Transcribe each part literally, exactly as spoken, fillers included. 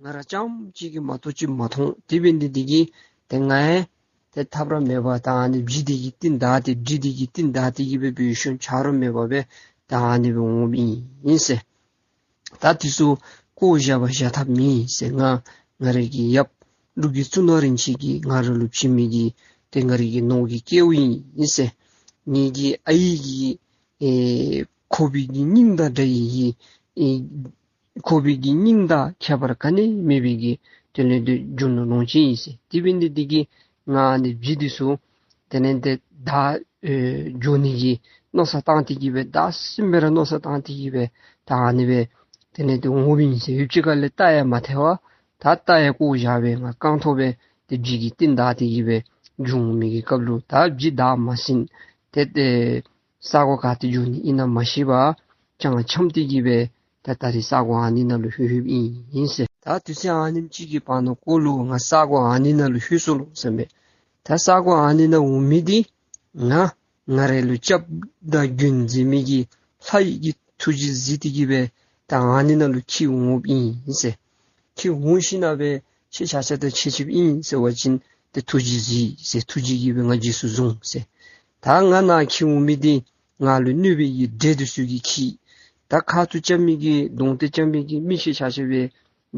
ང་ར་རྐྱངམ་གཅིག་གིས་མ་གཏོགས་ཅིག་མ་མཐོང་། དེ་འབད་ནི་འདི་གིས་ཏེ་ང་ཡང་ཏེ་ཐབས་ར་མེད་པར་ད་ཨ་ནི་བྱི་འདི་གིས་རྟིང་བདའ་སྟེ་འབྲི་འདི་གིས་རྟིང་བདའ་སྟེ་གི་སྦེ་འབད་ཞིནམ་ཆ་རོགས་མེད་པར་སྦེ་ད་ཨ་ནི་སྦེ་འོངམ་ཨིན་ཟེར། ད་འདི་ཚུ་བཀོ་བཞག་པར་བཞག་ཐབས་མེད་ཟེར། ང་ང་རའི་གི་ཡབ་ཀླུ་གི་གཙུག་ན་རིན་ཆེན་གྱིས་ང་ར་ལུ་བྱིན་མི་གི་ཏེ་ང་རའི་གི་ནོར་གྱི་སྐལཝ་ཨིན་ཟེར། ངེ་གི་ཨའི་གི་ཨེ་ཁོག་པའི་གི་སྙིང་དང་འདྲ་བའི་གི་ཨེ་ཁོག་པའི་གི་སྙིང་དང་ཁྱད་པར་ག་ནི་མེད་པའི་གི་དེ་ལས་ཏེ་རྒྱུ་ནོར་ལོངས་སྤྱོད་ཨིན་ཟེར། དེ་འབད་ནི་འདི་གིས་ང་ཨ་ནི་བྱི་འདི་ཚུ་དེ་ལས་ཏེ་བདའ་ཨེ་འགྱོ་ནི་གི་མནོ་བསམ་བཏང་སྟེ་གི་སྦེ་བདའ་ཟེར་སྦེ་ར་མནོ་བསམ་བཏང་སྟེ་གི་སྦེ་ད་ཨ་ནི་སྦེ་དེ་ལས་ཏེ་འོངམ་ཨིན་ཟེར། ཡུདཔ་ཅིག་ཁ་ལས་རྟ་ཡང་མ་ཐལ་བར་ད་རྟ་ཡང་བཀོ་བཞག་སྦེ་ང་རྐང་ཐོག་སྦེ་ཏེ་བྱི་གིས་རྟིང་བདའ་སྟེ་གི་སྦེ་འགྱོ་འོང་མི་གི་སྐབས་ལུ་ད་བྱི་བདའ་མ་ཟིན་ཏེ་ཏེ་ས་གོ་ག་ཏེ་འགྱོ་ནི་ཨིན་ན་མ་ཤེས་པར་ཅང་འཁྱམས་ཏེ་གི་སྦེ་ད་ད་རིས་ས་གོ་ཨ་ནི་ནང་ལུ་ལྷོད་ལྷོདཔ་ཨིན་ཟེར། ད་དུས་ཚོད་ཨ་ནེམ་ཅིག་གི་བར་ན་ཀོ་ལུ་ང་ས་གོ་ཨ་ནི་ནང་ལུ་ལྷོད་སོ་ལོ་ཟེར་མས། ད་ས་གོ་ཨ་ནི་ནང་འོང་མི་འདི་ང་ང་ར་ལུ་སྐྱབས་དང་མགོན་མཛད་མི་གི་ལྷ་ཡི་གི་ཐུགས་རྗེ་གཟིགས་ཏེ་གི་སྦེ་ད་ཨ་ནི་ནང་ལུ་འཁྱིད་འོངམ་ཨིན་ཟེར། འཁྱིད་འོང་ཞིནམ་ལས་ཁྱེད་ཆ་ཁྱབ་དང་ཕྱད་ཕྱདཔ་ཨིན་ཟེར་བ་ཅིན་ཏེ་ཐུགས་རྗེ་གཟིགས་ཟེར། ཐུགས་རྗེ་གིས་སྦེ་ང་རྗེས་སུ་བཟུང་ཟེར། ད་ང་ནཱ་འཁྱིད་འོང་མི་འདི་ང་ལུ་གནོད་པའི་གི་འདྲེ་འདི་ཚུ་གིས་འཁྱིད། ད་ཁ་ཐུག་རྐྱབ་མི་གི་གདོང་ཐུག་རྐྱབ་མི་གི་མི་ཁྱེད་ཆ་ཁྱབ་སྦེ་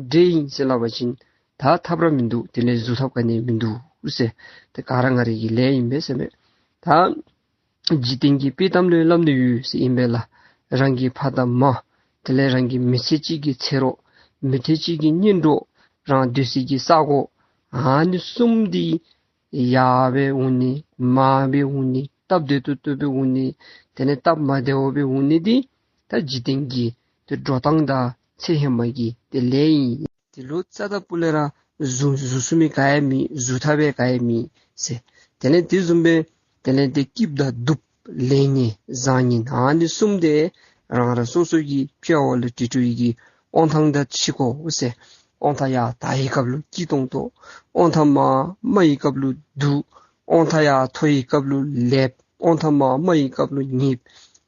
འདྲེ་ཨིན་ཟེར་སླབ་པ་ཅིན་ད་ཐབས་ར་མིན་འདུག། དེ་ལས་བཟོད་ཐབས་ག་ནི་མིན་འདུག་ཟེར། ཏེ་ག་ར་ང་རའི་གི་ལས་ཨིན་པས་ཟེར་མས། ད་འཇིག་རྟེན་གྱི་དཔྱེ་གཏམ་ལུ་སླབ་ནི་ཡོད་ཟེར་ཨིན་པས་ལགས། རང་གི་ཕ་དང་མ་དེ་ལས་རང་གི་མི་ཚེ་གཅིག་གི་ཚེ་རོགས་མི་ཚེ་གཅིག་གི་གཉེན་གྲོགས་རང་སྡོད་སའི་གི་ས་གོ་ཨ་ནི་གསུམ་འདི་ཡར་སྦེ་འོང་ནི་མར་སྦེ་འོང་ནི་སྟབས་བདེ་ཏོག་ཏོ་སྦེ་འོང་ནི་དེ་ལས་སྟབས་མ་བདེཝ་སྦེ་འོང་ནི་འདི་ད་འཇིག་རྟེན་གྱི་ཏེ་འགྲོ་སྟངས་དང་ཚེ་ཧེ་མ་གི་ཏེ་ལས་ཨིན། དེ་ལུ་རྩ་དང་སྤུ་ལས་ར་བཟོད་བཟོད་ཚུགས་མི་ག་ཡང་མེད། བཟོད་ཐབས་ག་ཡང་མེད་ཟེར། དེ་ལས་དེ་བཟུམ་སྦེ་དེ་ལས་ཏེ་སྐྱིདཔ་དང་སྡུགཔ་ལེགས་ཉེས་བཟང་ངན་ཨ་ནི་གསུམ་འདི་རང་རང་སོ་སོ་གི་དཔྱལ་བ་ལུ་དྲི་དྲི་བའི་གི་དབང་ཐང་དང་འཁྲིལ་དགོ་ཟེར། དབང་ཐང་ཡར་དར་བའི་སྐབས་ལུ་སྐྱིད་ཏོང་ཏོ། དབང་ཐང་མར་དམའ་བའི་སྐབས་ལུ་སྡུག། དབང་ཐང་ཡར་མཐོ་བའི་སྐབས་ལུ་ལེགསཔ། དབང་ཐང་མར་དམའ་བའི་སྐབས་ལུ་ཉེསཔ།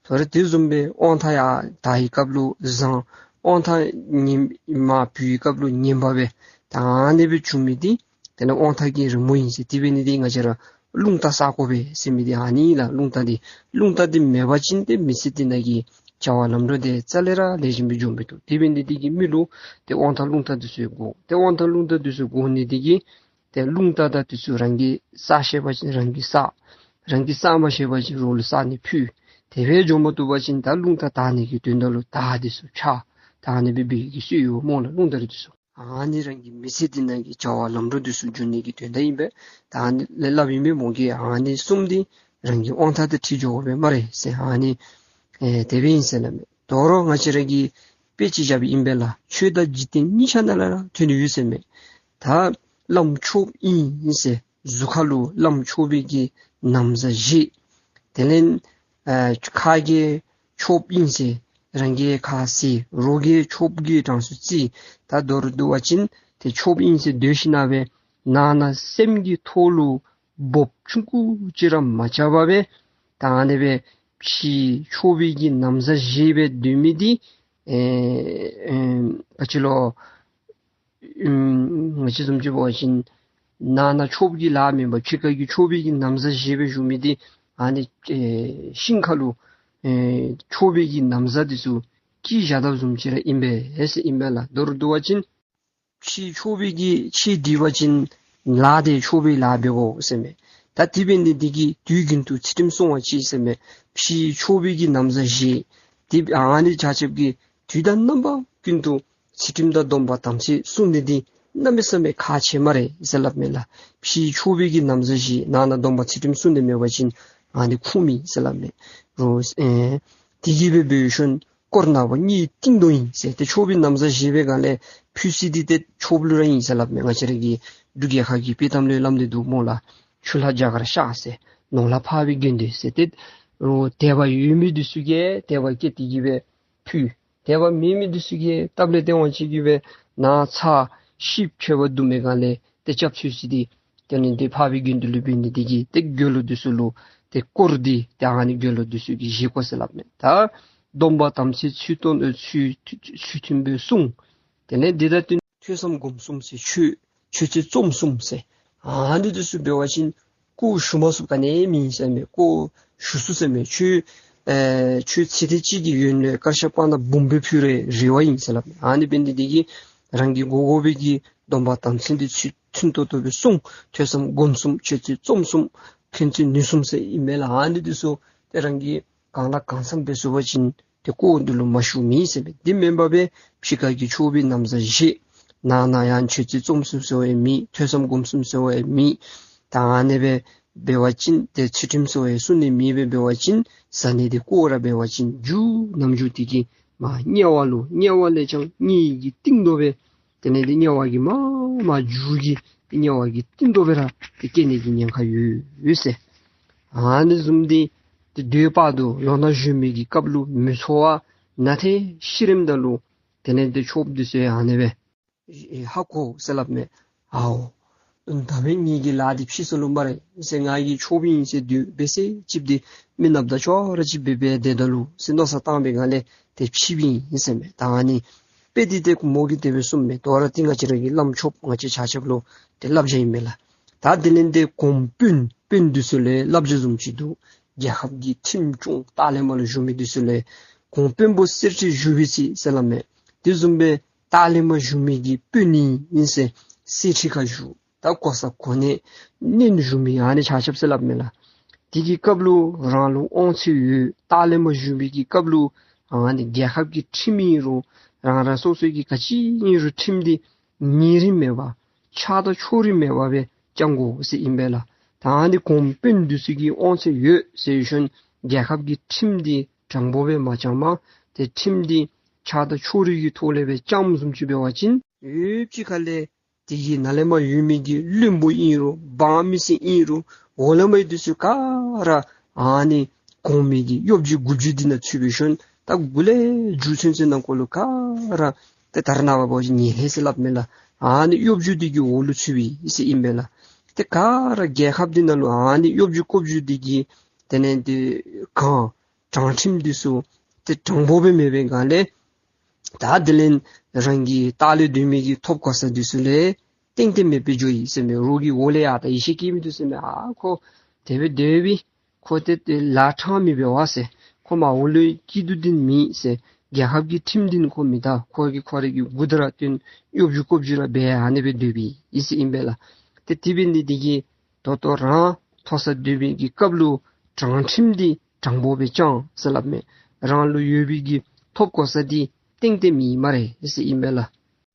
ད་རེས་དེ་བཟུམ་སྦེ་དབང་ཐང་ཡར་དར་བའི་སྐབས་ལུ་བཟང་། དབང་ཐང་ཉིམ་མར་བུད་པའི་སྐབས་ལུ་ངན་པ་སྦེ་ད་ཨ་ནི་སྦེ་བྱུང་མི་འདི་དེ་ནི་དབང་ཐང་གི་རི་མོ་ཨིན་ཟེར། དེ་འབད་ནི་འདི་ང་བཅས་ར་རླུང་རྟ་བསག་དགོ་པས་ཟེར་མི་འདི་ཨ་ནི་ལགས། རླུང་རྟ་འདི་རླུང་རྟ་འདི་མེད་པ་ཅིན་ཏེ་མི་ཚེ་འདི་ནང་གི་བྱ་བ་ལམ་འགྲོ་འདི་རྩ་ལས་ར་ལེགས་ཤོམ་སྦེ་འགྱོ་མི་བཏུབ། དེ་འབད་ནི་འདི་གིས་མི་ལུ་ཏེ་དབང་ཐང་རླུང་རྟ་འདི་ཚུ་དགོ། ཏེ་དབང་ཐང་རླུང་རྟ་འདི་ཚུ་དགོ་ནི་འདི་གིས་ཏེ་རླུང་རྟ་དང་འདི་ཚུ་རང་གིས་བསག་ཤེས་པ་ཅིན་རང་གིས་བསག། རང་གིས་བསག་མ་ཤེས་པ་ཅིན་རོགས་ལུ་བསག་ནི་ཕུལ། དེ་སྦེ་འགྱོ་མ་བཏུབ་པ་ཅིན་ད་རླུང་རྟ་དར་ནི་གི་དོན་དག་ལུ་དར་འདི་ཚུ་ཕྱར། ད་ཨ་ནི་སྦེ་འབད་ནི་གི་སྲོལ་ཡོད་སྨོ་ལགས། རླུང་རྟ་ར་འདི་ཚུ་ཨ་ནི་རང་གི་མི་ཚེ་འདི་ནང་གི་བྱ་བ་ལམ་འགྲོ་འདི་ཚུ་འགྱོ་ནི་གི་དོན་དག་ཨིན་པས། ད་ཨ་ནི་ལས་སླབ་ཨིན་པས་སྨོ་གི། ཨ་ནི་གསུམ་འདི་རང་གི་དབང་ཐང་དང་འཁྲིལ་འགྱོ་དགོ་པས་སྨ་རེ་ཟེར། ཨ་ནི་ཨེ་དེ་སྦེ་ཨིན་ཟེར་སླབ་མས། དོ་རུང་ང་བཅས་ར་གིས་དཔེ་ཅིག་བཞགཔ་ཨིན་པས་ལགས། ཆོས་དང་འཇིག་རྟེན་གཉིས་ཆ་ནང་ལུ་ར་ཐོན་ནི་ཡོད་ཟེར་མས། ད་བླམ་ཆོསཔ་ཨིན་ཟེར་གཟུགས་ཁ་ལུ་བླམ་ཆོས་པའི་གི་ན་བཟའ་བཞེས། དེ་ལས་ཨ་ཁ་གིས་ཆོསཔ་ཨིན་ཟེར་རང་གིས་ཁ་བཟེད། རོགས་ཀྱིས་ཆོསཔ་གི་གྲངས་སུ་བརྩི། ད་མདོར་བསྡུ་བ་ཅིན་ཏེ་ཆོསཔ་ཨིན་ཟེར་སྡོད་ཞིནམ་ལས་ནང་ན་སེམས་ཀྱི་ཐོག་ལུ་སྦུབ་ཆུང་ཀུ་ཅིག་ར་མ་རྐྱབ་པར་སྦེ་ད་ཨ་ནི་སྦེ་ཕྱི་ཆོས་པའི་གི་ན་བཟའ་བཞེས་སྦེ་སྡོད་མི་འདི་ཨེ་ཨེ་ག་ཅི་ལོ། ཨུམ་ང་བཅས་བཟུམ་ཅིག་འབད་བ་ཅིན་ནང་ན་ཆོསཔ་གི་ལཱ་མེན་པར་ཕྱི་ཁ་གི་ཆོས་པའི་གི་ན་བཟའ་བཞེས་སྦེ་བཞུགས་མི་འདི་ཨ་ནི་ཨེ་ཤིང་ཁ་ལུ་ཨེ་ཆོས་པའི་གི་ན་བཟའ་འདི་ཚུ་དཀྲིས་བཞག་དོ་བཟུམ་ཅིག་ར་ཨིན་པས་ཟེར་ཨིན་པས་ལགས། མདོར་བསྡུ་བ་ཅིན་ཕྱི་ཆོས་པའི་གི་ཆོས་སྒྲིག་པ་ཅིན་ལཱ་འདི་ཆོས་པའི་ལཱ་འབད་དགོ་ཟེར་མས། ད་དེ་འབད་ནི་འདི་གིས་དུས་རྒྱུན་དུ་ཚུལ་ཁྲིམས་སྲུང་བ་ཅིག་ཟེར་མས། ཕྱི་ཆོས་པའི་གི་ན་བཟའ་བཞེས། དེ་ཨ་ནི་ཆ་ཁྱབ་ཀྱིས་དུས་དང་རྣམ་པ་ཀུན་ཏུ་ཚུལ་ཁྲིམས་དང་སྡོམ་པ་དམ་ཚིག་སྲུང་ནི་འདི་གནམ་མེད་ས་མེད་ཁག་ཆེ་སྨ་རེ་ཟེར་སླབ་མས་ལགས། ཕྱི་ཆོས་པའི་གི་ན་བཟའ་བཞེས། ནང་ན་སྡོམ་པ་ཚུལ་ཁྲིམས་སྲུང་ནི་མེད་པ་ཅིན་ཨ་ནི་ཁུངས་མེད་ཟེར་སླབ་མས། རོ་ཨེ་དེ་གིས་སྦེ་འབད་ཞིནམ་དཀོར་ནག་པོ་གཉིས་གཏིང་རྡོ་ཨིན་ཟེར། ཏེ་ཆོས་པའི་ན་བཟའ་བཞེས་པའི་སྒང་ལས་ཕུད་ས་འདི་ཏེ་ཆོསཔ་ལུ་ར་ཨིན་ཟེར་སླབ་མས། ང་བཅས་ར་གི་འབྲུག་རྒྱལ་ཁབ་ཀྱི་དཔྱེ་གཏམ་ལུ་སླབ་ནི་འདུག་སྨོ་ལགས། ཆུ་ལྷག་རྒྱ་གར་ཤར་ཟེར། ནོར་ལྷག་འཕགས་པའི་དགེ་འདུན་ཟེར། ཏེ་རོགས་དད་པ་ཡོད་མི་འདི་ཚུ་གིས་དད་པ་བསྐྱེད་དེ་གིས་སྦེ་ཕུལ། དད་པ་མེད་མི་འདི་ཚུ་གིས་སྟབས་ལེགས་སྟེས་དབང་ཅིག་གིས་སྦེ་ནང་ཚ་ཤི་འཕྱད་པ་བརྡུང་པའི་སྒང་ལས་ཏེ་སྐྱབས་བཅོལ་ས་འདི་དེ་ལས་ཏེ་འཕགས་པའི་དགེ་འདུན་ལུ་འབད་ནི་འདི་གིས་ཏེ་དགེ་སློང་འདི་ཚུ་ལུ་ཏེ་དཀོར་འདི་ཏེ་ཨ་ནི་དགེ་སློང་འདི་ཚུ་གིས་བཞེས་དགོ་ཟེར་སླབ་མས། ད་སྡོམ་པ་དམ་ཚིག་ཚུལ་མཐུན་ཚུལ་ཚུལ་མཐུན་པའི་སྲུང་། དེ་ལས་འདི་དང་བསྟུན་ ཐོས་བསམ་སྒོམ་གསུམ་ཟེར་ཆོས་ཆོས་ཚུལ་རྩོམ་གསུམ་ཟེར། ཨ་ནི་འདི་ཚུ་འབད་བ་ཅིན་སྐོར་ཞུ་མ་ཚུགསཔ་ག་ནི་མེད་ཟེར་མས། སྐོར་ཞུ་ཚུགས་ཟེར་མས། ཁྱོད་ཨེ་ཁྱོད་ཚེ་འདི་གཅིག་གི་ཡུན་ལུ་བསྐལ་བཞག་སྤང་ནང་འབུམ་སྦེ་ཕུལ་རུང་རེ་བ་ཨིན་ཟེར་སླབ་མས། ཨ་ནི་འབད་ནི་འདི་གིས་རང་གི་དགོ་དགོ་པའི་གི་སྡོམ་པ་དམ་ཚིག་འདི་ཚུ་ཚུན་ཏོག་ཏོ་སྦེ་བསྲུང་། ཐོས་བསམ་སྒོམ་གསུམ་ཆོས་ཚུལ་རྩོམ་གསུམ་ཕན་ཚུན་ནུས་གསུམ་ཟེར་ཨིན་མས་ལགས། ཨ་ནི་འདི་ཚུ་ཏེ་རང་གིས་གང་ལ་གང་འཚམས་འབད་ཚུགས་པ་ཅིན་ཏེ་སྐོར་འདི་ལུ་མ་ཞུ་མེད་ཟེར་མས། འདི་མེན་པར་སྦེ་ཕྱི་ཁ་གི་ཆོས་པའི་ན་བཟའ་བཞེས། ནང་ན་ཡང་ཆོས་ཚུལ་རྩོམ་གསུམ་ཟེར་བ་ཡང་མེད། ཐོས་བསམ་སྒོམ་གསུམ་ཟེར་བ་ཡང་མེད། ད་ཨ་ནི་སྦེ་འབད་བ་ཅིན་ཏེ་ཚུལ་ཁྲིམས་ཟེར་བ་ཡང་བསྲུང་ནི་མེདཔ་སྦེ་འབད་བ་ཅིན་བཟའ་ནི་འདི་སྐོར་ར་འབད་བ་ཅིན་མཇུག་ནམ་མཇུག་འདི་གིས་མར་དམྱལ་བ་ལུ་དམྱལ་བ་ལས་ཀྱང་དམྱལ་གྱི་གཏིང་རྡོ་སྦེ་དེ་ལས་འདི་དམྱལ་བ་གི་མར་མར་མཇུག་གི་དམྱལ་བ་གི་གཏིང་རྡོ་སྦེ་ར་ཏེ་སྐྱེ་ནི་གི་ཉེན་ཁ་ཡོད་ཡོད་ཟེར། ཨ་ནི་བཟུམ་འདི་ཏེ་དུས་བར་དུ་ལོ་ན་གཞོན་མི་གི་སྐབས་ལུ་མི་འཚོ་བར་ན་ཐེ་ཤི་རནམ་ད་ལུ་དེ་ལས་འདི་ཆོསཔ་འདི་ཚུ་ཡང་ཨ་ནི་སྦེ་ཧ་གོ་ཟེར་སླབ་མས། ཨའོ་ད་འབདན་ངེ་གི་ལཱ་འདི་ཕྱིས་སོ་ལོ་སྨ་རེ་ཟེར། ང་གིས་ཆོསཔ་ཨིན་ཟེར་སྡོད་སྦེ་ཟེར་ཅིག་འདི་མི་ནགཔ་དང་ཅོག་ར་ཅིག་འབད་སྦེ་སྡོད་ད་ལུ་ཟེར་མནོ་བསམ་བཏང་བའི་སྒང་ལས་ཏེ་ཕྱིསཔ་ཨིན་ཟེར་མས། ད་ཨ་ནི་དཔེ་འདི་ཏེ་མོ་གིས་དེ་སྦེ་གསུངམ་མས། དོ་རུང་ཏེ་ང་བཅས་ར་གི་བླམ་ཆོསཔ་ང་བཅས་ཆ་ཁྱབ་ལུ་ཏེ་བསླབ་བྱ་ཨིན་མས་ལགས། ད་དེ་ལས་འདི་གོང་དཔོན་དཔོན་འདི་ཚུ་ལུ་བསླབ་བྱ་བཟུམ་ཅིག་འདུག། རྒྱལ་ཁབ་ཀྱི་ཁྲིམས་སྐྱོང་ལྟག་ལས་མར་ལུ་བཞུགས་མི་འདི་ཚུ་ལུ་གོང་དཔོན་པོ་གསེར་ཁྲི་བཞུགས་པའི་ཚེ་ཟེར་སླབ་མས། དེ་བཟུམ་སྦེ་ལྟག་ལས་མར་བཞུགས་མི་གི་དཔོན་ཨིན་ཟེར་གསེར་ཁྲི་ཁར་བཞུགས། ད་གོ་ས་གོ་གནས་ནང་བཞུགས་མི་ཨ་ནི་ཆ་ཁྱབ་ཟེར་སླབ་མས་ལགས། དེ་གི་སྐབས་ལུ་རང་ལུ་དབང་ཚད་ཡོད། ལྟག་ལས་མར་བཞུགས་མི་གི་སྐབས་ལུ་ཨ་ནི་རྒྱལ་ཁབ་ཀྱི་ཁྲིམས་ཨིན་རུང་རང་རང་སོ་སོ་གི་ག་ཅི་ཨིན་རུང་ཁྲིམས་འདི་ཉེ་རིང་མེད་པར་ཆགས་སྡང་ཕྱོགས་རིས་མེད་པར་སྦེ་བསྐྱང་དགོ་ཟེར་ཨིན་པས་ལགས། ད་ཨ་ནི་གོང་དཔོན་འདི་ཚུ་གིས་དབང་ཚད་ཡོད་ཟེར་ཞིནམ་རྒྱལ་ཁབ་ཀྱི་ཁྲིམས་འདི་དྲང་པོ་སྦེ་མ་བསྐྱངམ་ཏེ་ཁྲིམས་འདི་ཆགས་སྡང་ཕྱོགས་རིས་ཀྱི་ཐོག་ལས་སྦེ་བསྐྱངམ་བཟུམ་ཅིག་འབད་བ་ཅིན་ཡུདཔ་ཅིག་ཁ་ལས་དེ་གི་ནང་ལས་མར་ཡོད་མི་གི་བློན་པོ་ཨིན་རུང་འབངས་མི་སེར་ཨིན་རུང་འོག་ལས་མར་ཡོད་མི་འདི་ཚུ་ག་ར་ཨ་ནི་གོང་མའི་གི་གཡོ་སྒྱུ་དགུ་སྒྱུ་འདི་ནང་ཚུད་པའི་ཤུལ་ད་འགོ་ལས་མཇུག་ཚུན་ཚོད་ནང་འཁོད་ལུ་ག་ར་ཏེ་ད་རེས་ནངས་པ་འབད་བ་ཅིན་ཉེས་ལས་ཟེར་སླབ་མས་ལགས། ཨ་ནི་གཡོ་སྒྱུ་འདི་གི་འོག་ལུ་ཚུད་པའི་ཨིན་ཟེར་ཨིན་པས་ལགས། ཏེ་ག་ར་རྒྱལ་ཁབ་འདི་ནང་ལུ་ཨ་ནི་གཡོ་སྒྱུ་དགུ་སྒྱུ་འདི་གིས་དེ་ལས་འདི་གང་དྲང་ཁྲིམས་འདི་ཚུ་ཏེ་དྲང་པོ་སྦེ་མེད་པའི་སྒང་ལས་ད་དེ་ལས་རང་གི་ལྟག་ལས་སྡོད་མི་གི་ཐོབ་གོ་ས་འདི་ཚུ་ལས་ཏན་ཏན་མེདཔ་སྦེ་འགྱོཝ་ཨིན་ཟེར་མས། རོགས་ཀྱི་འོག་ལས་ཡར་ད་ཡིད་ཆེས་བསྐྱེད་མི་འདི་ཚུ་ཟེར་མས། ཨ་ཁོ་དེ་སྦེ་སྡོད་པའི་ཁོ་ཏེ་ཏེ་ལཱ་དྲང་མི་འབད་བས་ཟེར། ཁོ་མར་འོག་ལུ་སྐྱིད་སྡུག་འདི་མེད་ཟེར། རྒྱལ་ཁབ་ཀྱི་ཁྲིམས་འདི་ཁོ་མི་དར། ཁོ་གིས་ཁོ་རའི་གི་མགུ་ཏོ་ར་སྟོན་གཡོ་སྒྱུ་དགུ་སྒྱུ་ར་འབད་ཨ་ནི་སྦེ་སྡོདཔ་ཨིན་ཟེར་ཨིན་པས་ལགས། ཏེ་དེ་འབད་ནི་འདི་གིས་ད་ལྟོ་རང་མཐོ་སར་སྡོད་པའི་གི་སྐབས་ལུ་དྲང་ཁྲིམས་འདི་དྲང་པོ་སྦེ་བསྐྱང་ཟེར་སླབ་མས། རང་ལུ་ཡོད་པའི་གི་ཐོབ་གོ་ས་འདི་ཏན་ཏན་མེད་སྨ་རེ་ཟེར་ཨིན་པས་ལགས།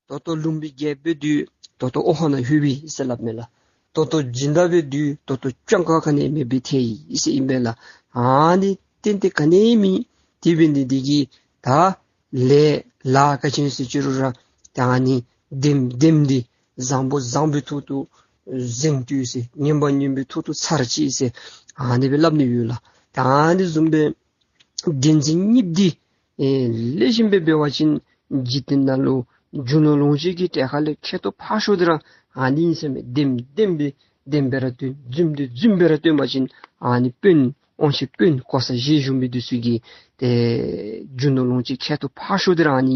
ད་ལྟོ་ལུང་པའི་རྒྱལཔོ་སྦེ་སྡོད། ད་ལྟོ་ཨོ་ཧོ་ནང་ལྷོད་པས་ཟེར་སླབ་མས་ལགས། ད་ལྟོ་སྦྱིན་བདག་སྦེ་སྡོད། ད་ལྟོ་སྤྱང་ཀ་ག་ནི་མེདཔ་སྦེ་ཐལ་ཡི་ཟེར་ཨིན་པས་ལགས། ཨ་ནི་ཏན་ཏན་ག་ནི་མེད། དེ་འབད་ནི་འདི་གིས་ད་ལས་ལཱ་ག་ཅི་ཟེར་ཅི་རུང་ར་ད་ཨ་ནི་བདེནམ་བདེནམ་འདི་བཟང་པོ་བཟང་པོའི་ཐོག་ཏུ་བཟུང་སྡོད་ཟེར། ངན་པ་ངན་པའི་ཐོག་ཏུ་ཚར་བཅད་ཟེར་ཨ་ནི་སྦེ་སླབ་ནི་ཡོད་ལགས། ད་ཨ་ནི་བཟུམ་སྦེ་བདེན་རྫུན་གཉིས་འདི་ཨེ་ལེགས་ཤོམ་སྦེ་འབད་བ་ཅིན་འཇིག་རྟེན་ནང་ལུ་རྒྱུ་ནོར་ལོངས་སྤྱོད་ཀྱི་གྲས་ཁ་ལས་ཁྱད་དུ་འཕགས་ཤོས་འདི་ར་ཨ་ནི་ཨིན་ཟེར་མས། བདེནམ་བདེནམ་སྦེ་བདེན་སྦེ་ར་སྟོན། རྫུནམ་འདི་རྫུན་སྦེ་ར་སྟོན་པ་ཅིན་ཨ་ནི་དཔོན་དབང་ཆེ་དཔོན་གོ་ས་བཞེས་བཞུགས་མི་འདི་ཚུ་གིས་ཏེ་རྒྱུ་ནོར་ལོངས་སྤྱོད་ཁྱད་དུ་འཕགས་ཤོས་འདི་ར་ཨ་ནི་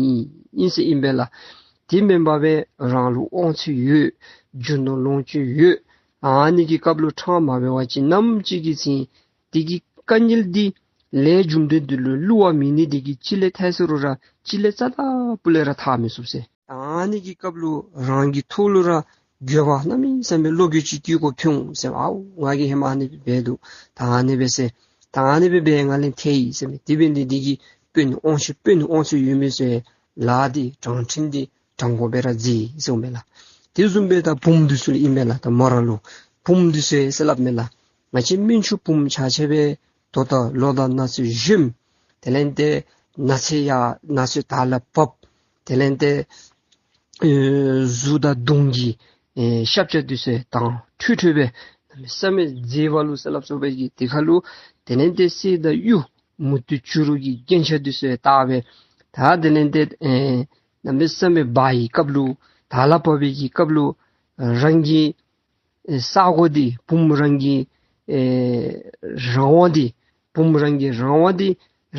ཨིན་ཟེར་ཨིན་པས་ལགས། དེ་མེན་པར་སྦེ་རང་ལུ་དབང་ཚད་ཡོད། རྒྱུ་ནོར་ལོངས་སྤྱོད་ཡོད། ཨ་ནི་གི་སྐབས་ལུ་དྲང་མ་འབད་བ་ཅིན་ནམ་ཅིག་གི་ཚེ་དེ་གི་དཀའ་ངལ་འདི་ལས་རྒྱུ་འབྲས་འདི་ལུ་བསླུ་བ་མེད་ནི་འདི་གིས་ཅི་ལས་ཐར་ཟེར་རུང་ར་ཅི་ལས་རྩ་དང་སྤུ་ལས་ར་ཐར་མི་ཚུགས་ཟེར། ཨ་ནི་གི་སྐབས་ལུ་རང་གི་ཐོག་ལུ་ར་འགྱོད་པ་གནམ་མེད་ས་མེད་བློ་འགྱོད་ཅིག་སྐྱེ་དགོཔ་འོང་ཟེར། ཨའོ་ང་གིས་ཧེ་མ་ཨ་ནི་སྦེ་འབད་འདུག། ད་ཨ་ནི་སྦེ་ཟེར། ད་ཨ་ནི་སྦེ་འབད་ང་ལས་ཐལ་ཡི་ཟེར་མས། དེ་འབད་ནི་འདི་གིས་དཔོན་དབང་ཆེ་དཔོན་དབང་ཚད་ཡོད་མི་ཚུ་ལཱ་འདི་དྲང་ཁྲིམས་འདི་དྲང་པོ་སྦེ་ར་མཛད་ཟེར་མས་ལགས། དེ་བཟུམ་སྦེ་ད་བུམོ་འདི་ཚུ་ལུ་ཨིན་མས་ལགས། ད་མོ་ར་ལུ་བུམོ་འདི་ཚུ་ཟེར་སླབ་མས་ལགས། ང་བཅས་སྨན་ཆུང་བུམོ་ཆ་ཁྱབ་སྦེ་ད་ལྟོ་ལོ་དང་ན་ཚོད་གཞོནམ། དེ་ལས་ཏེ་ན་ཚོད་ཡང་ན་ཚོད་དར་ལ་བབ། དེ་ལས་ཏེ་ཨེ་གཟུགས་དང་གདོང་གི་ཨེ་ཤ་ཆ་འདི་ཚུ་དྭངས་འཕྲོས་འཕྲོས་སྦེ་གནམ་མེད་ས་མེད་མཛེས་པ་ལུ་ཟེར་སླབ་སོ་པའི་གི་དེ་ཁ་ལུ་དེ་ལས་ཏེ་གསེར་དང་གཡུ་མུ་ཏིག་བྱུ་རུ་གི་རྒྱན་ཆ་འདི་ཚུ་བཏགས་སྦེ་ད་དེ་ལས་ཏེ་ཨེ་གནམ་མེད་ས་མེད་འབར་བའི་སྐབས་ལུ་དར་ལ་བབ་པའི་གི་སྐབས་ལུ་རང་གི་ཨེ་ས་གོ་འདི་བུམོ་རང་གི་ཨེ་རང་དབང་འདི་བུམོ་རང་གི་རང་དབང་འདི་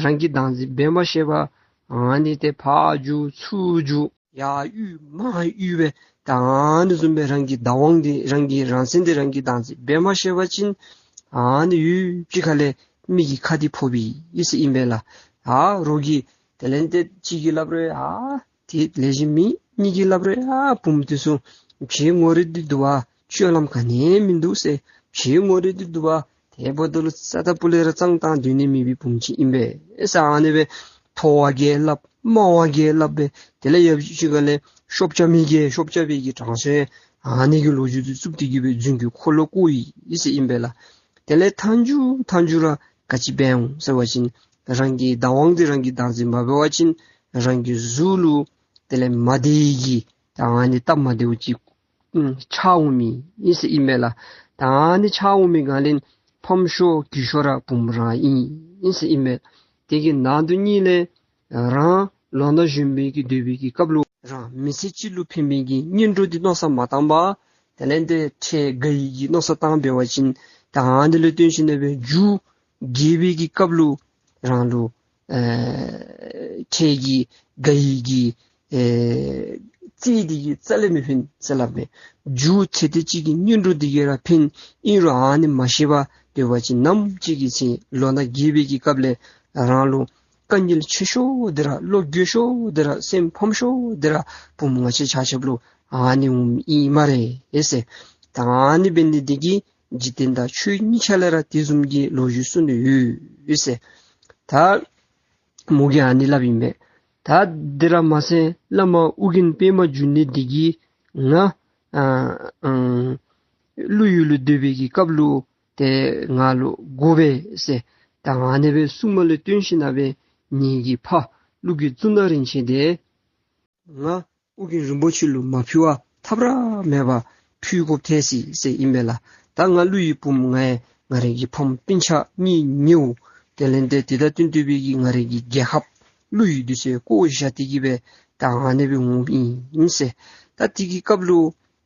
རང་གིས་བདག་འཛིན་འབད་མ་ཤེས་པར་ཨ་ནི་ཏེ་ཕར་རྒྱུག་ཚུར་རྒྱུག། ཡར་གཡུག་མར་གཡུག་སྦེ་ད་ཨ་ནི་བཟུམ་སྦེ་རང་གི་བདག་དབང་འདི་རང་གི་རང་སེམས་འདི་རང་གིས་བདག་འཛིན་འབད་མ་ཤེས་པ་ཅིན་ཨ་ནི་ཡུདཔ་ཅིག་ཁ་ལས་མི་གི་ཁ་འདི་ཕོགཔ་ཨིན་ཟེར་ཨིན་པས་ལགས། ཨ་རོགས་ཀྱིས་དེ་ལས་ཏེ་གཅིག་གིས་སླབ་རུང་ཨ་དེ་ལེགས་ཤོམ་མེད། གཉིས་ཀྱིས་སླབ་རུང་ཨ་བུམོ་འདི་ཚུ་བྱད་ངོ་རིས་འདི་འདུག་པ། སྤྱོད་ལམ་ག་ནི་ཡང་མིན་འདུག་ཟེར། བྱད་ངོ་རིས་འདི་འདུག་པ། དེ་འབདཝ་ད་ལུ་རྩ་དང་སྤུ་ལས་ར་གཙང་བཏང་སྡོད་ནི་མེད་པའི་བུམོ་ཅིག་ཨིན་པས་ཟེར་ཨ་ནི་སྦེ་མཐོ་བ་གིས་སླབ་དམའ་བ་གིས་སླབ་སྦེ་དེ་ལས་ཡར་ཅིག་ཁ་ལས་ཤོབ་རྐྱབ་མི་གིས་ཤོབ་རྐྱབ་པའི་གི་གྲངས་སུ་ཨ་ནི་གི་ལོ་རྒྱུས་འདི་བཙུགས་ཏེ་གི་སྦེ་རྫུན་གྱི་འཁོར་ལོ་བསྐོརཝ་ཨིན་ཟེར་ཨིན་པས་ལགས། དེ་ལས་མཐའ་མཇུག་མཐའ་མཇུག་ར་ག་ཅི་འབད་འོང་ཟེར་བ་ཅིན་རང་གི་བདག་དབང་འདི་རང་གིས་བདག་འཛིན་མ་འབད་བ་ཅིན་རང་གི་གཟུགས་ལུ་དེ་ལས་མ་བདེ་བའི་གི་ད་ཨ་ནི་སྟབས་མ་བདེཝ་ཅིག་ཨུམ་ཆགས་འོང་མི་ཨིན་ཟེར་ཨིན་པས་ལགས། ད་ཨ་ནི་ཆགས་འོང་མི་ག་ལས་ཕམ་ཤོས་རྒས་ཤོས་ར་བུམོ་རང་ཨིན་ཨིན་ཟེར་ཨིན་པས། དེ་གི་ནང་དུ་གཉིས་ལས་རང་ལོ་ན་གཞོན་པའི་གི་སྡོད་པའི་གི་སྐབས་ལུ་རང་མི་ཚེ་གཅིག་ལུ་ཕན་པའི་གི་གཉེན་གྲོགས་འདི་མནོ་བསམ་མ་བཏང་པར་དེ་ལས་ཏེ་འཕྲལ་རྒས་པའི་གི་མནོ་བསམ་བཏང་འབད་བ་ཅིན་ད་ཨ་ནི་ལུ་བརྟེན་ཞིནམ་ལས་སྦེ་མཇུག་རྒས་པའི་གི་སྐབས་ལུ་རང་ལུ་ཨེ་འཕྲལ་གྱི་རྒས་པའི་གི་ཨེ་རྩིས་འདི་གིས་རྩ་ལས་མི་ཕན་ཟེར་སླབ་མས། མཇུག་ཚེ་འདི་གཅིག་གི་གཉེན་གྲོགས་འདི་གིས་ར་ཕན། ཨིན་རུང་ཨ་ནི་མ་ཤེས་པར་སྡོད་པ་ཅིན་ནམ་ཅིག་གི་ཚེ་ལོ་ན་རྒས་པའི་གི་སྐབས་ལས་རང་ལུ་དཀའ་ངལ་ཆེ་ཤོས་འདི་ར་བློ་འགྱོད་ཤོས་འདི་ར་སེམས་ཕམ་ཤོས་འདི་ར་བུམོ་ང་བཅས་ཆ་ཁྱབ་ལུ་ཨ་ནི་འོངམ་ཨིན་སྨ་རེ་ཟེར། ད་ཨ་ནི་འབད་ནི་འདི་གིས་འཇིག་རྟེན་དང་ཆོས་གཉིས་ཆ་ལས་ར་དེ་བཟུམ་གྱི་ལོ་རྒྱུས་གསུངས་ནི་ཡོད་ཟེར། ད་མོ་གིས་ཨ་ནི་སླབ་ཨིན་པས། ད་དེ་ར་མ་ཚད་བླ་མ་ཨོ་རྒྱན་པདྨ་འབྱུང་གནས་འདི་གིས་ང་ཨ་ཨ་ཀླུ་ཡུལ་ལུ་སྡོད་པའི་གི་སྐབས་ལུ་ཏེ་ང་ལུ་དགོ་པས་ཟེར། ད་ཨ་ནི་སྦེ་གསུངམ་ལས་བརྟེན་ཞིནམ་ལས་སྦེ་ངེ་གི་ཕ་ཀླུ་གི་གཙུག་ན་རིན་ཆེན་འདི་ང་ཨོ་རྒྱན་རིན་པོ་ཆེ་ལུ་མ་ཕུལ་བར་ཐབས་ར་མེད་པར་ཕུལ་དགོཔ་ཐལ་སོ་ཡི་ཟེར་ཨིན་པས་ལགས། ད་ང་ཀླུ་ཡི་བུམོ་ང་ཡང་ང་རའི་གི་ཕམ་སྤུན་ཆ་གཉེན་ཉེཝ་དེ་ལས་ཏེ་དེ་དང་བསྟུན་ཏེ་སྦེ་གི་ང་རའི་གི་རྒྱལ་ཁབ་ཀླུ་ཡུལ་འདི་ཚུ་བཀོ་བཞག་སྟེ་གི་སྦེ་ད་ཨ་ནི་སྦེ་འོངམ་ཨིན་ཟེར། ད་དེ་གི་སྐབས་ལུ་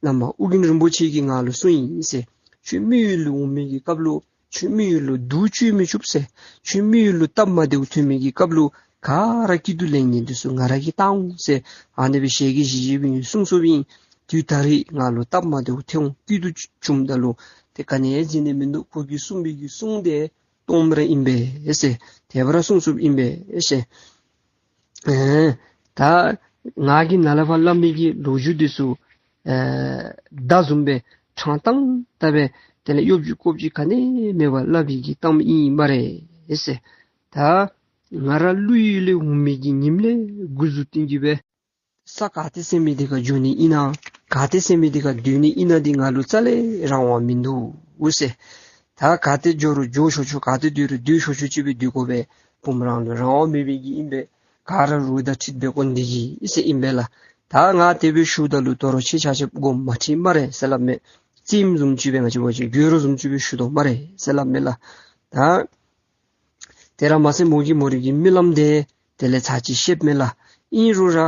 བླ་མ་ཨོ་རྒྱན་རིན་པོ་ཆེ་གིས་ང་ལུ་གསུངས་ཡི་ཟེར། ཁྱོད་མི་ཡུལ་ལུ་འོང་མི་གི་སྐབས་ལུ་ཁྱོད་མི་ཡུལ་ལུ་སྡུག་སྤྱོད་མི་བཅུག་ཟེར། ཁྱོད་མི་ཡུལ་ལུ་སྟབས་མ་བདེཝ་ཐོན་མི་གི་སྐབས་ལུ་ག་ར་སྐྱིད་སྡུག་ལེགས་ཉེས་འདི་ཚུ་ང་ར་གིས་བལྟ་འོང་ཟེར། ཨ་ནི་སྦེ་ཞལ་གྱིས་བཞེས་བཞེསཔ་ཨིན་གསུངས་སོཔ་ཨིན། དུས་ད་རེས་ང་ལུ་སྟབས་མ་བདེཝ་ཐོན་འོང་སྐྱིད་སྡུག་བྱུངམ་ད་ལུ་ཏེ་ག་ནི་ཡང་བྱིན་ནི་མིན་འདུག། ཁོ་གིས་གསུངས་པའི་གི་གསུང་དེ་སྟོངམ་ར་ཨིན་པས་ཟེར། དེ་སྦེ་ར་གསུངས་སོཔ་ཨིན་པས་ཟེར། ཨེ་ད་ང་གིས་ནཱ་ལས་ཕར་སླབ་མི་གི་ལོ་རྒྱུས་འདི་ཚུ་ཨེ་ད་བཟུམ་སྦེ་དྲང་དྲང་ད་སྦེ་དེ་ལས་གཡོ་སྒྱུ་ཀོ་སྒྱུ་ག་ནི་མེད་པར་སླབ་པའི་གི་གཏམ་ཨིན་སྨ་རེ་ཟེར། ད་ང་ར་ཀླུ་ཡུལ་ལས་འོང་མི་གི་ཉིནམ་ལས་འགོ་བཙུགས་ཏེ་གི་སྦེ་ས་ག་ཏེ་ཟེར་མི་འདི་ཁར་འགྱོ་ནི་ཨིན་ན་ག་ཏེ་ཟེར་མི་འདི་ཁར་སྡོད་ནི་ཨིན་ན་འདི་ང་ལུ་རྩ་ལས་རང་དབང་མིན་འདུག་ཟེར། ད་ག་ཏེ་འགྱོ་རུང་འགྱོ་ཆོག་ཆོག་ག་ཏེ་སྡོད་རུང་སྡོད་ཆོག་ཆོག་ཅིག་སྦེ་སྡོད་དགོ་པས། བུམོ་རང་ལུ་རང་དབང་མེད་པའི་གི་ཨིན་པས། ག་ར་རོགས་དང་འཁྲིད་འབད་དགོ་ནི་འདི་གིས་ཟེར་ཨིན་པས་ལགས། ད་ང་དེ་སྦེ་ཞུཝ་ད་ལུ་དོ་རུང་ཁྱེད་ཆ་ཁྱབ་དགོངསམ་མ་ཁྲེལ་སྨ་རེ་ཟེར་སླབ་མས། རྩེདམོ་བཟུམ་ཅིག་སྦེ་ང་བཅས་འབད་བ་ཅིན་དགོད་བྲོ་བཟུམ་ཅིག་སྦེ་ཞུ་དོ་སྨ་རེ་ཟེར་སླབ་མས་ལགས། ད་དེ་ར་མ་ཚད་མོ་གིས་མོ་རའི་གི་རྨི་ལམ་དེ་དེ་ལས་ཚར་གཅིག་བཤདཔ་མས་ལགས། ཨིན་རུང་ར་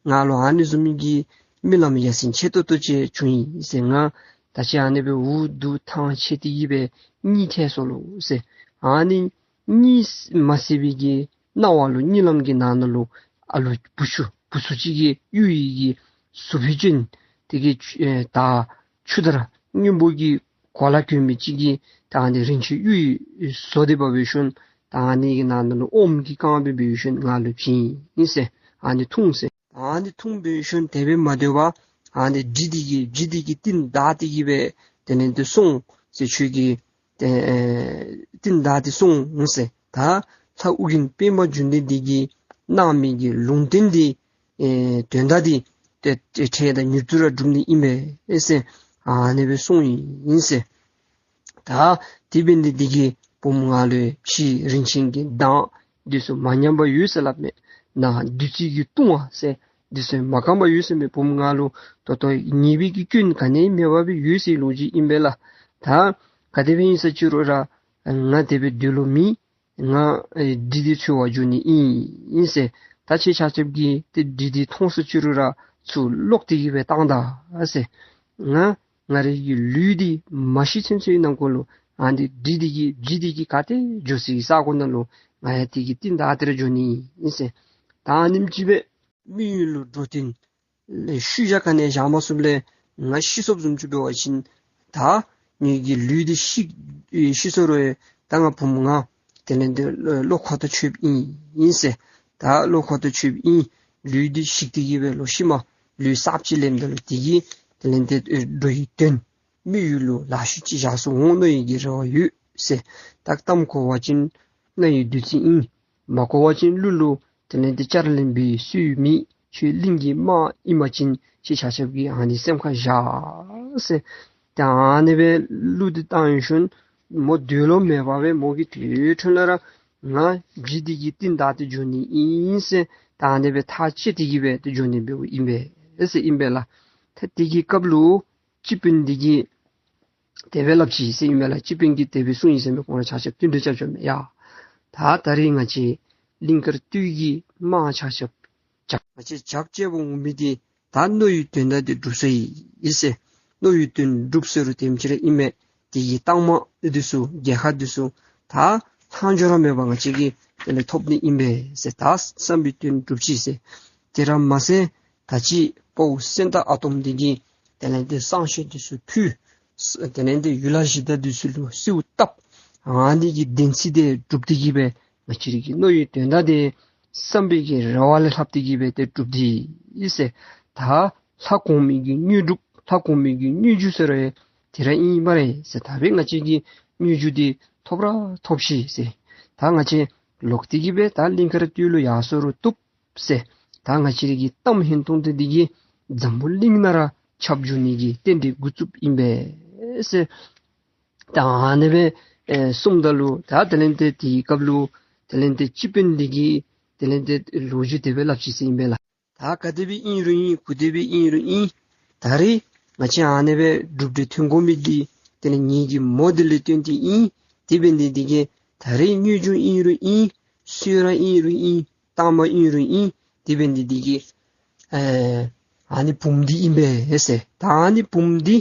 ང་ལུ་ཨ་ནི་བཟུམ་མའི་གི་རྨི་ལམ་ཡ་མཚན་ཆེ་ཏོག་ཏོ་ཅིག་བྱུང་ཡི་ཟེར། ང་ད་ཅི་ཨ་ནི་སྦེ་འུ་སྡུག་ཐང་ཆད་དེ་གི་སྦེ་གཉིད་ཐལ་སོ་ལོ་ཟེར། ཨ་ནི་གཉིད་མ་སད་པའི་གི་སྣང་བ་ལུ་གཉིད་ལམ་གྱི་ནང་ན་ལུ་ཨ་ལུ་བུ་ཆུང་བུ་ཚུ་ཅིག་གིས་གཡུ་ཡི་གི་གཟུགས་པོ་ཅན་དེ་གིས་ཆུ་ཨེ་ད་ཆུ་དར་སྔོན་པོ་གི་གོ་ལ་གྱོན་མི་ཅིག་གིས་ད་ཨ་ནི་རིན་ཆེན་གཡུ་ཡི་བཟོ་སྟེ་འབག་འབད་ཞིནམ་ད་ཨ་ནི་གི་ནང་ན་ལུ་ཨོམ་གྱིས་བཀང་སྦེ་འབད་ཞིནམ་ང་ལུ་བྱིན་ཡི་ཟེར། ཨ་ནི་འཐུང་ཟེར། ཨ་ནི་འཐུང་འབད་ཞིནམ་དེ་སྦེ་མ་སྡོད་པར་ཨ་ནི་འདྲེ་འདི་གིས་འདྲེ་འདི་གིས་རྟིང་བདའ་སྟེ་གི་སྦེ་དེ་ལས་ཏེ་སོང་ཟེར། ཁྱོད་ཀྱིས་ཏེ་ཨེ་རྟིང་བདའ་སྟེ་སོང་ཟེར། ད་ལྷ་ཨོ་རྒྱན་པདྨ་འབྱུང་གནས་འདི་གིས་གནང་མི་གི་ལུང་བསྟན་འདི་ཨེ་དོན་དག་འདི་ཏེ་ཏེ་འཕྲལ་དང་མྱུར་དུ་ར་འགྲུབ་ནི་ཨིན་པས་ཟེར། ཨ་ནི་སྦེ་གསུངས་ཡི་ཟེར། ད་དེ་འབད་ནི་འདི་གིས་བུམོ་ང་ལུ་ཕྱི་རིན་ཆེན་གྱི་མདངས་འདི་ཚུ་མ་ཉམས་པར་ཡོད་ཟེར་སླབ་མས། ནང་བདུད་རྩི་གི་བཏུང་བ་ཟེར་འདི་ཚུ་མ་སྐམ་པར་ཡོད་ཟེར་མས། བུམོ་ང་ལུ་ད་ལྟོ་ཉེས་པའི་གི་སྐྱོན་ག་ནི་མེད་པར་སྦེ་ཡོད་ཟེར་ལོ་རྒྱུས་ཨིན་པས་ལགས། ད་ག་དེ་སྦེ་ཨིན་ས་ཅི་རུང་ར་ང་དེ་སྦེ་སྡོད་ལོང་མེད། ང་ཨེ་འདྲེ་འདི་འཚོལ་བར་འགྱོ་ནི་ཨིན་ཨིན་ཟེར། ད་ཁྱེད་ཆ་ཁྱབ་ཀྱིས་ཏེ་འདྲེ་འདི་མཐོང་ས་ཅི་རུང་ར་ཚུར་ལོག་སྟེ་གི་སྦེ་བཏང་ད་ཟེར། ང་ང་རའི་གི་ལུས་འདི་མ་ཤི་ཚུན་ཚོད་ནང་འཁོད་ལུ་ཨ་ནི་འདྲེ་འདི་གིས་འདྲེ་འདི་གིས་ག་ཏེ་འགྱོ་སའི་ས་གོ་ནང་ལུ་ང་ཡང་དེ་གི་རྟིང་བདའ་སྟེ་ར་འགྱོ་ནི་ཨིན་ཟེར། ད་ཨ་ནེམ་ཅིག་སྦེ་མི་ཡུལ་ལུ་འགྲོ་དོན་ ཤུལ་བཞག་ག་ནི་བཞག་མ་ཚུགསཔ་ལས་ང་ཤི་སོཔ་བཟུམ་ཅིག་འབད་བ་ཅིན་ད་ངེ་གི་ལུས་འདི་ཤི་ཤི་སོང་རུང་ད་ང་བུམོ་ང་དེ་ལས་འདི་བློ་ཁོ་ཐག་ཆོདཔ་ཨིན་ཨིན་ཟེར། ད་བློ་ཁོ་ཐག་ཆོདཔ་ཨིན། ལུས་འདི་ཞིག་སྟེ་གི་སྦེ་ལོག་ཤུལ་མ་ལུས་གསརཔ་ཅིག་ལེནམ་ད་ལུ་དེ་གིས་དེ་ལས་འདི་འགྲོ་བའི་དོན་མི་ཡུལ་ལུ་ལེགས་ཤོམ་ཅིག་བཞག་སུ་འོང་མནོ་བའི་གི་རེ་བ་ཡོད་ཟེར། ད་གཏམ་གོ་བ་ཅིན་རྣ་ཡི་བདུད་རྩི་ཨིན། མ་གོ་བ་ཅིན་གླུ་ལུ་དེ་ལས་འདི་བསྐྱར་ལེན་འབད་སྲོལ་མེད། ཁྱོད་གླིང་གི་དམག་ཨིན་པ་ཅིན་ཁྱེད་ཆ་ཁྱབ་ཀྱིས་ཨ་ནི་སེམས་ཁར་བཞག་ཟེར། ད་ཨ་ནི་སྦེ་གླུ་འདི་བཏང་ཡོད་ཤུལ་མོ་འདོད་ལོང་མེད་པར་སྦེ་མོ་གིས་དེ་འཕྲོ་ལས་ར་ང་བྱི་འདི་གི་རྟིང་བདའ་སྟེ་འགྱོ་ནི་ཨིན་ཟེར། ད་ཨ་ནི་སྦེ་ཐག་བཅད་དེ་གི་སྦེ་ཏེ་འགྱོ་ནི་འབདཝ་ཨིན་པས་ཟེར་ཨིན་པས་ལགས། ད་དེ་གི་སྐབས་ལུ་སྤྱི་དཔོན་འདི་གིས་དེ་སྦེ་སླབ་ཅི་ཟེར་ཨིན་པས་ལགས། སྤྱི་དཔོན་གྱིས་དེ་སྦེ་གསུངས་ཡི་ཟེར་མས། ཁོང་ར་ཆ་ཁྱབ་བསྟུན་གྲོས་རྐྱབ་ཆོག་མས། ཡ་ད་ད་རིས་ང་བཅས་གླིང་དཀར་སྟོད་ཀྱི་དམག་ཆ་ཁྱབ་ཇག་ང་བཅས་ཇག་ཅེས་པ་འོང་མི་འདི་ད་མནོ་བའི་དོན་དག་འདི་འགྲུབ་སོ་ཡི་ཟེར། མནོ་བའི་དོན་འགྲུབ་ཟེར་རུང་དེམ་ཅིག་ར་ཨིན་མས། དེ་གི་རྟགས་མ་འདི་ཚུ་རྒྱལ་ཁ་འདི་ཚུ་ད་ལྷག་འཕྲོ་ར་མེད་པར་ང་བཅས་ཀྱིས་དེ་ལས་ཐོབ་ནི་ཨིན་པས་ཟེར། ད་བསམ་པའི་དོན་འགྲུབ་ཅི་ཟེར། དེ་ར་མ་ཚད་ད་ཅི་དཔའ་བོ་སེང་སྟག་ཨ་དོམ་འདི་གིས་དེ་ལས་འདི་བསང་མཆོད་འདི་ཚུ་ཕུལ། དེ་ལས་འདི་ཡུལ་ལྷ་གཞི་བདག་འདི་ཚུ་ལུ་གསོལཝ་བཏབ། ཨ་ནི་གི་བདེན་ཚིག་འདི་འགྲུབ་སྟེ་གི་སྦེ་ང་བཅས་ར་གི་མནོ་བའི་དོན་དག་འདི་བསམ་པའི་གི་རེ་བ་ལས་ལྷག་སྟེ་གི་སྦེ་ཏེ་འགྲུབ་སྟེ་ཨིན་ཟེར། ད་ལྷ་གོང་མའི་གི་དངོས་གྲུབ་ལྷ་གོང་མའི་གི་དངོས་རྒྱུ་ཟེར་རུང་དེ་ར་ཨིན་སྨ་རེ་ཟེར། ད་སྦེ་ང་བཅས་ཀྱིས་དངོས་རྒྱུ་འདི་ཐོབ་ར་ཐོབ་ཅི་ཟེར། ད་ང་བཅས་ལོག་སྟེ་གི་སྦེ་ད་གླིང་དཀར་སྟོད་ལུ་ཡར་སོང་རུང་བཏུབ་ཟེར། ད་ང་བཅས་ར་གི་གཏམ་ཧན་ཏོང་ཏོ་འདི་གིས་འཛམ་བུ་གླིང་ནང་ར་ཁྱབ་འགྱོ་ནི་གི་རྟེན་འབྲེལ་འགོ་བཙུགསཔ་ཨིན་པས་ཟེར། ད་ཨ་ནི་སྦེ་ཨེ་གསུངམ་ད་ལུ་ད་དེ་ལས་འདི་དེའི་སྐབས་ལུ་དེ་ལས་འདི་སྤྱི་དཔོན་འདི་གིས་དེ་ལས་འདི་ལོ་རྒྱུས་དེ་སྦེ་སླབ་ཅི་ཟེར་ཨིན་པས་ལགས། ད་ག་དེ་སྦེ་ཨིན་རུང་ཨིན། ག་དེ་སྦེ་ཨིན་རུང་ཨིན། ད་རིས་ང་བཅས་ཨ་ནི་སྦེ་གྲུབ་འབྲས་ཐོན་དགོ་མི་འདི་དེ་ལས་ངེ་གི་མོ་འདི་ལས་བརྟེན་ཏེ་ཨིན། དེ་འབད་ནི་འདི་གིས་ད་རིས་དངོས་རྒྱུ་ཨིན་རུང་ཨིན། གསོལ་རས་ཨིན་རུང་ཨིན། གཏང་མ་ཨིན་རུང་ཨིན། དེ་འབད་ནི་འདི་གིས་ཨེ་ཨ་ནི་བུམོ་འདི་ཨིན་པས་ཟེར། ད་ཨ་ནི་བུམོ་འདི་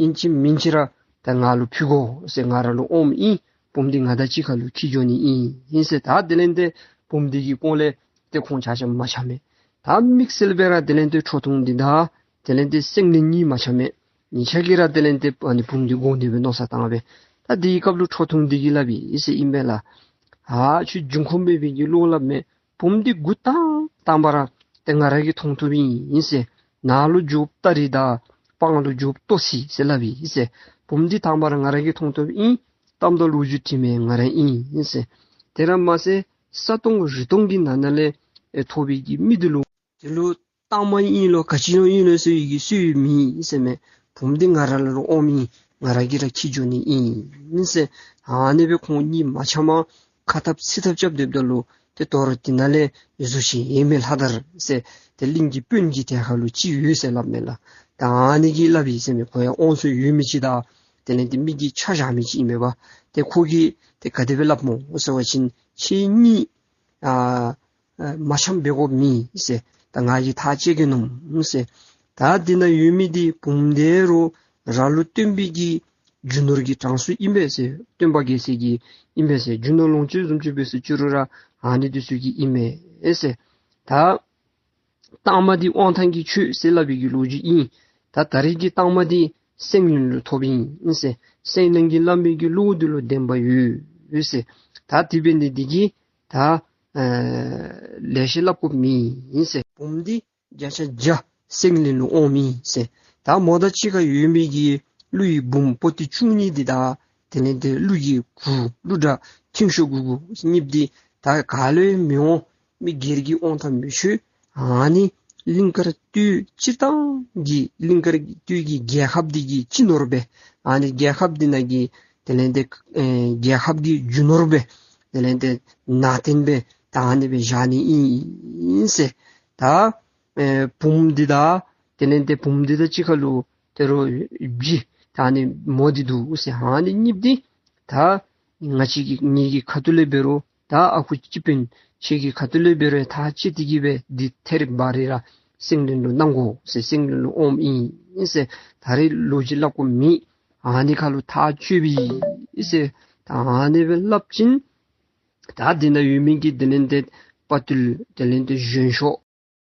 ཨིན་ཅི་མིན་ཅི་ར་ད་ང་ལུ་ཕུལ་དགོ་ཟེར། ང་ར་ལུ་ཨོམ་ཨིན། བུམོ་འདི་ང་དང་གཅིག་ཁར་ལུ་འཁྱིད་འགྱོ་ནི་ཨིན་ཨིན་ཟེར། ད་དེ་ལས་འདི་བུམོ་འདི་གི་སྐོར་ལས་ཏེ་ཁོང་ཆ་ཁྱབ་མ་འཆམ་མས། ད་དམིགས་བསལ་སྦེ་ར་དེ་ལས་འདི་ཁྲོ་ཐུང་འདི་དང་དེ་ལས་འདི་སེང་བློན་གཉིས་མ་འཆམ་མས། གཉིས་ཆ་གིས་ར་དེ་ལས་འདི་ཨ་ནི་བུམོ་འདི་དགོ་ནི་སྦེ་མནོ་བསམ་བཏང་སྦེ། ད་དེའི་སྐབས་ལུ་ཁྲོ་ཐུང་འདི་གིས་སླབ་ཡི་ཟེར་ཨིན་པས་ལགས། ཨ་ཁྱོད་འབྱུང་ཁུངས་མེད་པའི་གི་བློ་སླབ་མས། བུམོ་འདི་འགོ་དང་དང་པ་ར་ཏེ་ང་ར་གིས་མཐོང་བཏུབ་ཨིན་ཟེར། ནཱ་ལུ་འགྱོཝ་སྟ་རེ་དང་སྤང་ལུ་འགྱོཝ་ལྟོ་ཚིགས་ཟེར་སླབ་ཡི་ཟེར། བུམོ་འདི་དང་པ་ར་ང་ར་གིས་མཐོང་བཏུབ་ཨིན། གཏམ་དང་ལོ་རྒྱུས་དྲི་མི་ང་ར་ཨིན་ཟེར། དེ་ར་མ་ཚད་ས་སྟོང་རི་སྟོང་གི་ནང་ན་ལས་ཨེ་ཐོབ་པའི་གི་མི་འདི་ལུ་དེ་ལུ་གཏང་མ་ཨིན་ལོ་ག་ཅི་ལོ་ཨིན་ལོ་ཟེར་བའི་གི་སྲོལ་མེད་ཟེར་མས། བུམོ་འདི་ང་ར་ལུ་ཨོམ་ཨིན། ང་ར་གིས་ར་འཁྱིད་འགྱོ་ནི་ཨིན་ཟེར། ཨ་ནི་སྦེ་ཁོང་གཉིས་མ་འཆམ་མ་ཁ་འཐབ་ཚིག་འཐབ་རྐྱབ་སྡོདཔ་ད་ལུ་ཏེ་དོ་རུང་དེ་ནང་ལས་གཟུ་ཞིང་ཡེངས་མེད་ལྷ་དར་ཟེར་ཏེ་གླིང་གི་དཔོན་གྱི་གྲལ་ཁར་ལུ་ཅིག་ཡོད་ཟེར་སླབ་མས་ལགས། ད་ཨ་ནི་གིས་སླབ་ཡི་ཟེར་མས། ཁོ་ཡང་དབང་ཚད་ཡོད་མི་ཅིག་དང་དེ་ལས་འདི་མི་གི་ཆ་བཞག་མི་ཅིག་ཨིན་མས་པ། ཏེ་ཁོ་གིས་ཏེ་ག་དེ་སྦེ་སླབ་སྨོ་ཟེར་བ་ཅིན་ཁྱེད་གཉིས་ཨ་ཨ་མ་འཆམ་འབད་དགོཔ་མེད་ཟེར། ད་ང་གིས་ཐག་བཅད་གེ་མནོཝ་ཟེར། ད་འདི་ནང་ཡོད་མི་འདི་བུམོ་འདི་རུང་ར་ལུ་སྟོན་པའི་གི་རྒྱུ་ནོར་གྱི་གྲངས་སུ་ཨིན་པས་ཟེར། སྟོན་པ་རྒྱལ་མཚན་གྱི་ཨིན་པས་ཟེར། རྒྱུ་ནོར་ལོངས་སྤྱོད་བཟུམ་ཅིག་འབད་ཟེར་བཅུག་རུང་ར་ཨ་ནི་འདི་ཚུ་གི་ཨིན་མས་ཟེར། ད་གཏང་མ་འདི་དབང་ཐང་གིས་ཆོད་ཟེར་སླབ་པའི་གི་ལོ་རྒྱུས་ཨིན། ད་ད་རིས་ཀྱི་གཏང་མ་འདི་སེང་བློན་ལུ་ཐོབ་ཨིན་ཟེར། སེང་བློན་གྱིས་སླབ་མི་གི་བློ་འདི་ལུ་བདེན་པ་ཡོད་ཟེར། ད་དེ་འབད་ནི་འདི་གིས་ད་ཨ་ལེ་ཤ་སླབ་དགོཔ་མེད་ཟེར། བུམོ་འདི་བརྒྱ་ཆ་བརྒྱ་སེང་བློན་ལུ་ཨོམ་ཨིན་ཟེར། ད་མོ་དང་གཅིག་ཁར་ཡོད་མི་གི་ཀླུ་ཡི་བུམོ་པོ་ཏི་བཅུ་གཉིས་འདི་དང་དེ་ལས་འདི་ཀླུ་གི་གུར་ཀླུ་སྒྲ་མཐིང་ཤོག་གུ་གུ་གཉིསཔོ་འདི་ད་ག་ལུ་ཡང་མི་འོང་། མི་སྒེར་གྱི་དབང་ཐང་མི་ཆོད། ཨ་ནི་གླིང་དཀར་སྟོད་སྤྱིར་བཏང་གི་གླིང་དཀར་སྟོད་ཀྱི་རྒྱལ་ཁབ་འདི་གི་སྤྱི་ནོར་སྦེ་ཨ་ནི་རྒྱལ་ཁབ་འདི་ནང་གི་དེ་ལས་འདི་ཨེ་རྒྱལ་ཁབ་ཀྱི་རྒྱུ་ནོར་སྦེ་དེ་ལས་འདི་ནང་རྟེན་སྦེ་ད་ཨ་ནི་སྦེ་བཞག་ནི་ཨིན་ཟེར། ད་ཨེ་བུམོ་འདི་དང་དེ་ལས་འདི་བུམོ་འདི་དང་གཅིག་ཁར་ལུ་དེ་རུང་བྱི་ད་ཨ་ནི་མོ་འདི་འདུག་ཟེར། ཨ་ནི་གཉིསཔོ་འདི་ད་ང་བཅས་ཀྱི་ངེ་གི་ཁ་ཐུག་ལས་འབད་རུང་ད་ཨ་ཁུ་སྤྱི་དཔོན་ཁྱེད་ཀྱི་ཁ་ཐུག་ལས་འབད་རུང་ཐག་བཅད་དེ་གི་སྦེ་འདི་ཐད་རི་བ་རི་ར་སེང་བློན་ལུ་གནང་དགོ་ཟེར། སེང་བློན་ལུ་ཨོམ་ཨིན་ཟེར། ད་རིས་ལོ་རྒྱུས་སླབ་དགོཔ་མེད། ཨ་ནི་ཁར་ལུ་ཐག་གཅོད་པས་ཟེར། ད་ཨ་ནི་སྦེ་སླབ་ཅིན་ད་འདི་ནང་ཡོད་མི་གི་དེ་ལས་འདི་དཔའ་བརྟུལ་དེ་ལས་འདི་གཞོན་ཤོས་